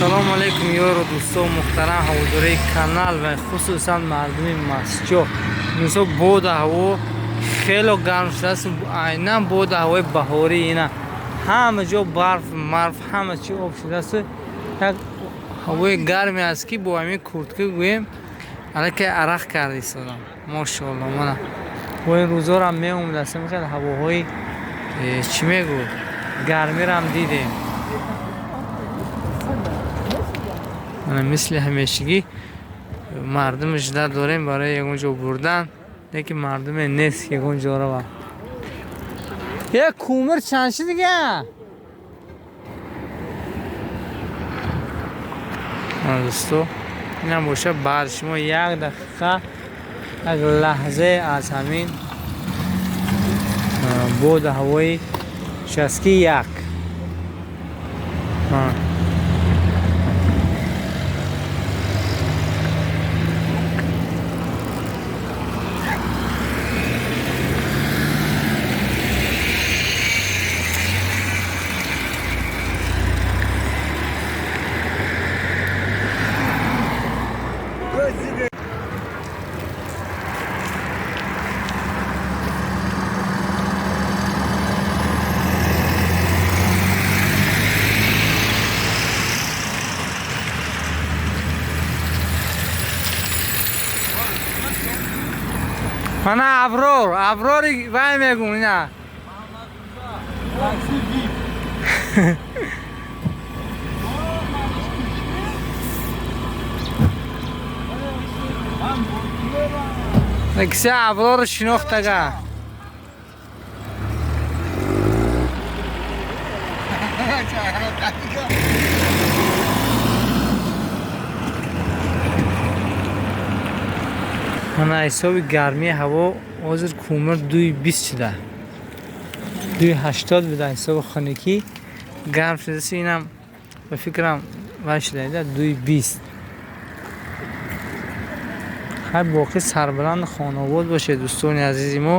Ассалому алайкум, ёру дӯсто муҳтарам, ҳаводораи канал ва хусусан мардуми Мастчоҳ. Имрӯзҳо боду ҳаво хело гарм шудааст, айнан боду ҳавои баҳорӣ. Ина ҳама ҷо барф марф, ҳама чи об шудааст. Як ҳавои гарме аст, ки бо ҳамин куртка гӯем аллакай арақ карда истодам. Мошоалло, мана бо ин рӯзҳорам меомадастам, хеле ҳавоҳои чӣ мегӯ гармирам дидем. Мана мисли ҳамешагӣ мардуми жида дорем барои ягон ҷо бурдан, лекин мардуме нест ягон ҷо рава. Е, кӯмир чанд ши дига? Мана дӯсто, инам боша баъд шумо як дақиқа, як лаҳзае аз ҳамин боду ҳавои шастки як. Мана Аброр, Аброри вай мегум ина. Кисе Аброрро шинохтага. Мана ҳисоби гармии ҳаво ҳозир кӯмир 2,20 шуда, 2,80 буда. Ҳисоби хунукӣ гарм шудаси, инам ба фикрам вай шуда 2,20. Хай, боқӣ сарбаланду хонаобод бошед, дӯстони азизи мо.